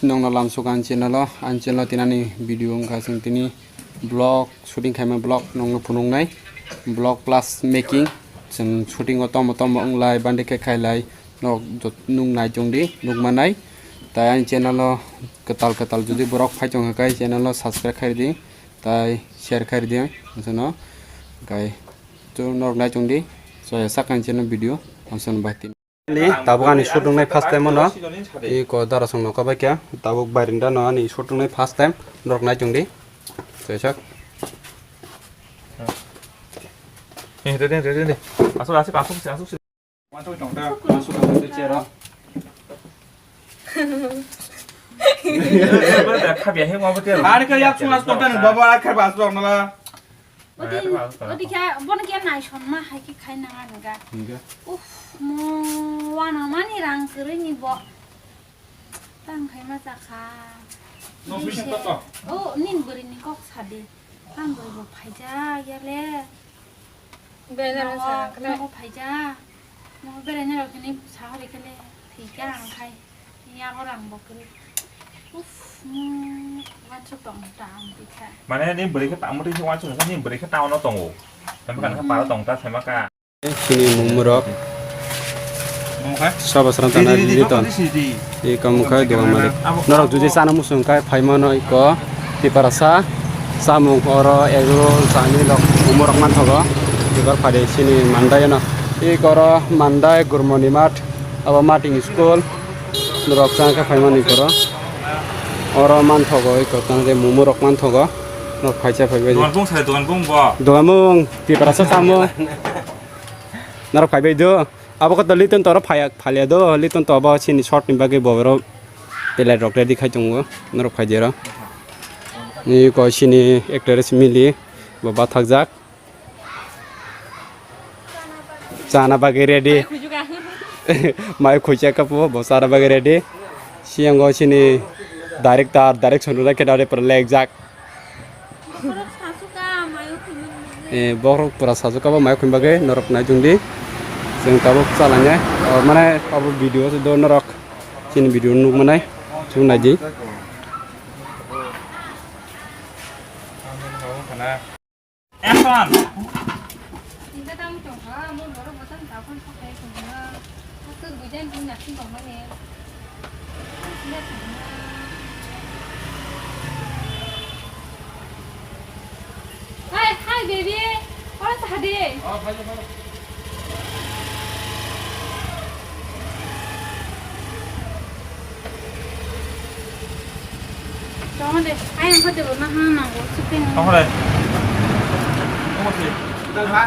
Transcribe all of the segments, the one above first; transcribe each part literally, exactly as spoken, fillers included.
Nongno lamsok ang channel o, ang channel o tinani video wngkha chwng tini vlog shooting khaima vlog nongno phunuknai vlog plus making chwng shooting o tomo tomo wnglai bande khe khailai nok jot-, nuknai chwngdi nukmanai tai ang channel o kwtal kwtal jodi borok phai tongkha khe channel o subscribe khaidi tai share khaidi ang chwngno kai chwng norok nai chwngdi soya sak ang channel video ang chwngno bai tini. Ni tabuk ani shoot wngnai first time ono. Iko dara song nokha bai kya. Tabuk bairinda no ani shoot wngnai first time. Norok nai chwngdi. Chaisak. Eh, ready, ready, ready. Asuk, asuk, asuk, asuk, asuk. Masuk, masuk, masuk, chair o. Khabiya he, mo bote. Ani ka yak sungas tonta ni baba, khabiya asuk nala. Odi, odi khe bono khe naisonma hai khe khai nang ani ga. Hinga. Uff, mo wana mani rang kwrwi ni bo. Tang khai ma cha kha. No, bini kok to. O, nin bwrwi ni kok sadi. Ang bwrwi bo phaijak ya le. Bele no sa khle. Nogo phaijak. Nogo bele ni rok ni sa hori khe le. Thik ya ang khai. Yago rang bo kwrwi. Uff, mo wansuk tong ta ang tikha. Mane ni bwrwi khe tamo twi wansuk ni bwrwi khe tamo no tongo. Tamo kan kha paro tong ta sema ka. Chini mumurok. Mumukha? Sabo srang tana di, di, di, di, ton. Di, di, di. Di kamu khai dogan malik. Abo, norok abo. Judi sana musung khai phaimano iko. Tiprasa samung oro egro sani lok mumurok manthogo. Ikor phade chini mandai no. Ikoro mandai gurmoni mat. Abo mating school. Norok chang khe phaimani koro. Oro manthogo, oi kokang je momo rok manthogo. Nok phaisa phaibai. Dogan bung sai, dogan bung bo. Dogan bung, Tiprasa samung. Norok phaibai do. Abo kota Liton toro phaya, phalia do. Liton to abo chini short ni bagwi bobero pelai rok ready khai tongo. Norok phaidi oro. Ni ko chini actress Mili bo bathakjak. Chana bagwi ready. Mai khuichak kapu, bo chana bagwi ready. Siyango chini director, direction rwna khe dare pura lek jak. Eh, borok pura sajuk kabo mai khum bagwi norok nai jung di. Chwng tabuk chalanya, oh, mane abo video se do norok chini video nuk manai chwng nai di. Action! Hi, hi, baby. Oro sa di. Tong de, ayang ko de na ha na go su pe na. Tong de. Tong de. Dal ha.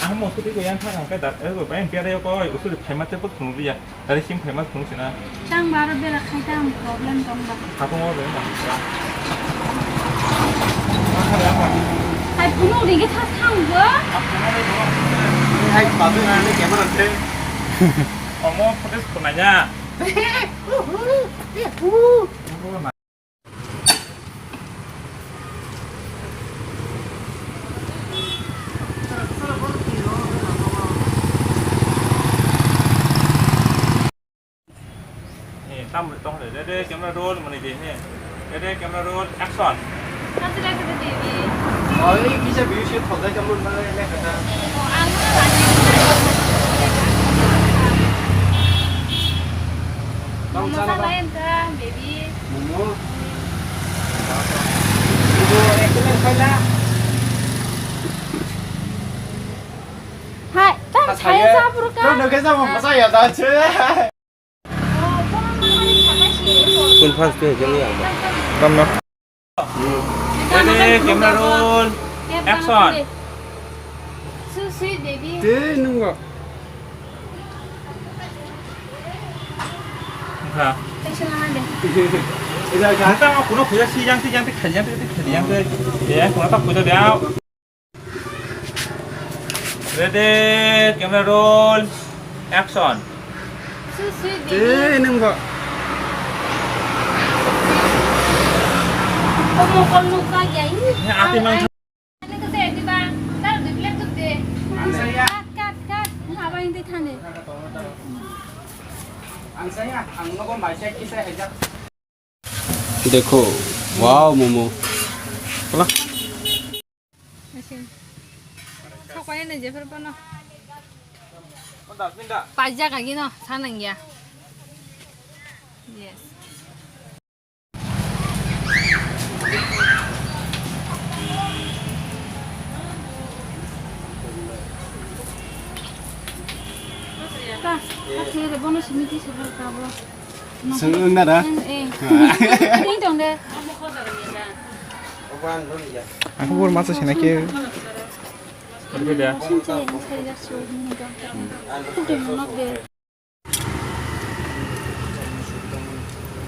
Ah, mo su ti ko yang kha kha da, eh, ko pa yang pia de ko, usu de phai ma te put phung ya. Dari sim phai ma phung sina. Tang bar bera khai ta problem tong ba. Kha tong de na. Hai phung ri ge tha thang go. Hai ba be na ne camera te. Omo footage ko na ya. Eh, tam tong de, de, camera roll mani de, he. De, de, camera roll, action. Kachi lai kachi de, de. Oi, kisa view shoot khojai kamu na, ne kata. Oh, ang na lagi. Tong sana ba. Main ka, baby. Momo. Hai, tang saya sapur ka? Tang nang kesa mo masa ya da che. Kun first tu jeng yang ba. Tamno. Ready, camera roll. Action. So sweet, baby. Te nungwa. Kha. Ida kha. Nta kuno khuya si yang ti yang ti kha yang ti kha yang ti. Ya kuno ta khuya dia. Ready, camera roll. Action. So sweet, baby. Te nungwa. Omo kon nukha ya ini. Ni ati mang. Cut, cut, cut. Ang saya, ang nogo mai saya kisah aja. Dekho, wow, momo. Pala. Asin. Sok pai ne jefer bono. Pajak agi no, sanang ya. Yes. Ta, ta khe re bono simi ti se ka bo. Sung nara? Eh. Ting tong de. Aku bor masa sini ke. Sing cari, cari dah suruh ni dong. Kudu nok de.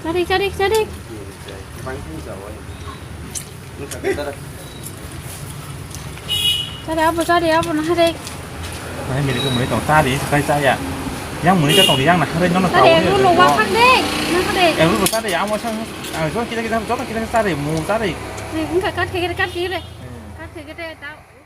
Cari, cari, cari. Cari apa, cari apa, nah, cari. Mana milik muni tong tari, sekai saya. Yang muni tong yang nah, hari nono tari, tahu. Lu lupa kan, dek. Nah, dek. Eh, lu tari, yang mau sang, ah, so kita, kita, so kita cari, mau cari. Nih, enggak, kat kiri, kat kiri. Kat kiri, tahu.